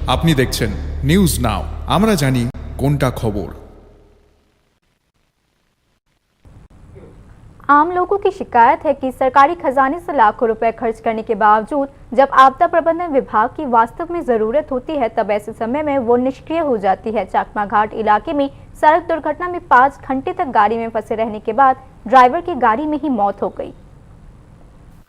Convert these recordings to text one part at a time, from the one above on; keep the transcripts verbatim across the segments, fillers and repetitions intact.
আপনি দেখছেন news now, আমরা জানি কোনটা খবর। आम लोगों की शिकायत है कि सरकारी खजाने से लाखों रुपए खर्च करने के बावजूद जब आपदा प्रबंधन विभाग की वास्तव में जरूरत होती है, तब ऐसे समय में वो निष्क्रिय हो जाती है। चाकमा घाट इलाके में सड़क दुर्घटना में पाँच घंटे तक गाड़ी में फंसे रहने के बाद ड्राइवर की गाड़ी में ही मौत हो गई।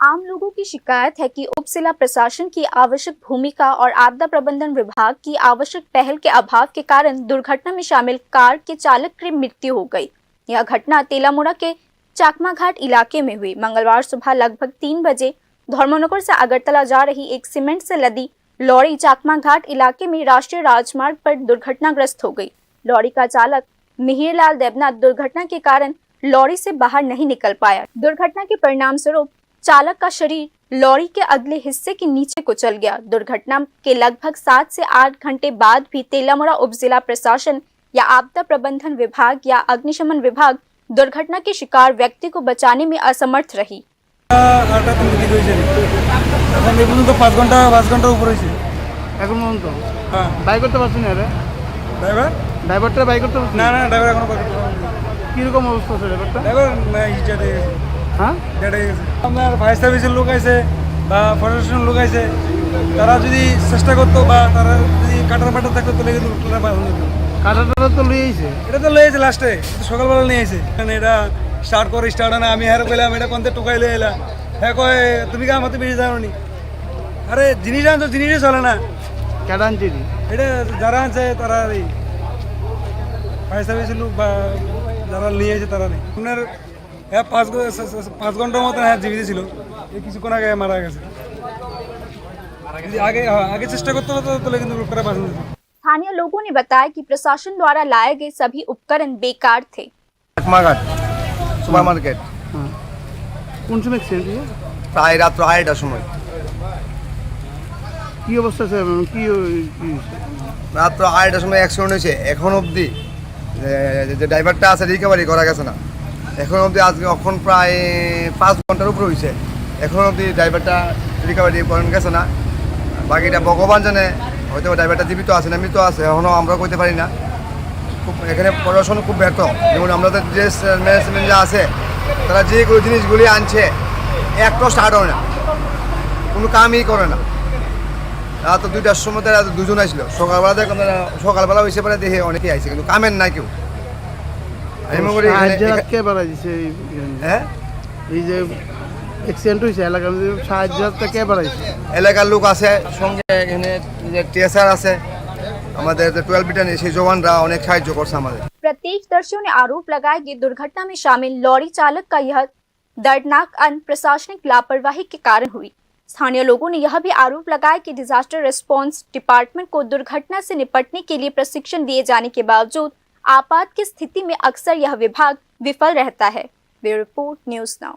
आम लोगों की शिकायत है कि उप जिला प्रशासन की आवश्यक भूमिका और आपदा प्रबंधन विभाग की आवश्यक पहल के अभाव के कारण दुर्घटना में शामिल कार के चालक की मृत्यु हो गई। यह घटना तेलामुड़ा के चाकमा घाट इलाके में हुई। मंगलवार सुबह लगभग तीन बजे धर्मनगर से अगरतला जा रही एक सीमेंट से लदी लॉरी चाकमा घाट इलाके में राष्ट्रीय राजमार्ग पर दुर्घटनाग्रस्त हो गई। लॉरी का चालक मिहिरलाल देवनाथ दुर्घटना के कारण लॉरी से बाहर नहीं निकल पाया। दुर्घटना के परिणाम स्वरूप चालक का शरीर लॉरी के अगले हिस्से के नीचे कुचल गया। दुर्घटना के लगभग सात से आठ घंटे बाद भी तेलामुड़ा उप जिला प्रशासन या आपदा प्रबंधन विभाग या अग्निशमन विभाग दुर्घटना के शिकार व्यक्ति को बचाने में असमर्थ रही। আটটা কুড়ি দিকে হয়েছে। এখন এই পর্যন্ত পাঁচ ঘন্টা, পাঁচ ঘন্টার উপর হয়েছে। এখন পর্যন্ত? হ্যাঁ। বাই করতে পারছেন না রে? ড্রাইভার? ড্রাইভারটা বাই করতে পারছেন? না, না, ড্রাইভার এখনো বাই করতে পারেনি। কিরকম অবস্থা আছে ড্রাইভারটা? ড্রাইভার, আহ, ইট ডেড হয়ে গেছে। হ্যাঁ? ডেড হয়ে গেছে। আপনার ফায়ার সার্ভিসের লোক আছে বা প্রশাসনের লোক আছে, তারা যদি চেষ্টা করতো বা তারা যদি কাটার পাটার থাকতো, তাহলে কিন্তু লোকটা বাঁচানো যেত। কাটার টাটার তো লই আইছে। এটা তো লই আইছে লাস্টে, সকালবেলা নিয়ে আইছে। মানে এটা স্টার্ট করে, স্টার্ট হয় না। আমি হ্যাঁ কইলাম, "এটা কোনতে টুকাই লই এলা?" হ্যাঁ কয়, "তুমি কি আমাতে বেশি জানো নি?" আরে জিনিস আনছো, জিনিসই চলে না। কেডা আনছে নি? এটা যারা আনছে তারা এই ফায়ার সার্ভিসের লোক বা যারা নিয়ে এসে তারা নেই। আপনার হ্যাঁ, পাঁচ ঘ-, স-, স-, পাঁচ ঘন্টার মতো হ্যাঁ জীবিত ছিল, এই কিছুক্ষণ আগে মারা গেছে। যদি আগে, হ্যাঁ, আগে চেষ্টা করতে হতো তাহলে কিন্তু লোকটা বাঁচানো যেত। स्थानीय लोगों ने बताया कि प्रशासन द्वारा लाए गए सभी उपकरण बेकार थे। Chakmaghat super market. হ্যাঁ। কোন সময় অ্যাক্সিডেন্ট হয়েছে? প্রায় রাত্র আড়াইটার সময়। কি অবস্থা স্যার? মানে কি ওই, কি হয়েছে? রাত্র আড়াইটার সময় অ্যাক্সিডেন্ট হয়েছে। এখন অবধি যে, যে ড্রাইভারটা আছে রিকভারি করা গেছে না। এখন অবধি আজকে অখন প্রায় পাঁচ ঘন্টার উপরে হয়েছে। এখন অবধি ড্রাইভারটা রিকভারি করেন গেছে না। বাকিটা ভগবান জানে, হয়তো ড্রাইভারটা জীবিত আছে না মৃত আছে, এখনও আমরা কইতে পারি না। খুব, এখানে প্রশাসন খুব ব্যর্থ। যেমন আমাদের যে ম্যানেজমেন্ট যা আছে, তারা যেগুলো জিনিসগুলি আনছে, একটা স্টার্ট হয় না, কোনো কামই করে না। রাত দুইটার সময় তারা দুজন আসলো, সকালবেলা দেখ, আমরা সকালবেলা হয়েছে পরে দেখে অনেকেই আইছে, কিন্তু কামের না কেউ। আমি মনে করি এখানে, সাহায্য এখা-, কে বাড়াই দিছে এই, হ্যাঁ? এই যে অ্যাক্সিডেন্ট হয়েছে এলাকার মধ্যে, সাহায্য কে বাড়াইছে? এলাকার লোক আছে, সঙ্গে এখানে যে টিএসআর আছে, আমাদের যে টুয়েলভ ব্যাটালিয়ন, সেই জওয়ানরা অনেক সাহায্য করছে আমাদের। प्रत्यक्षदर्शियों ने आरोप लगाया कि दुर्घटना में शामिल लॉरी चालक का यह दर्दनाक अंत प्रशासनिक लापरवाही के कारण हुई। स्थानीय लोगों ने यह भी आरोप लगाया कि डिजास्टर रिस्पांस डिपार्टमेंट को दुर्घटना से निपटने के लिए प्रशिक्षण दिए जाने के बावजूद आपात की स्थिति में अक्सर यह विभाग विफल रहता है। Bureau report, news now.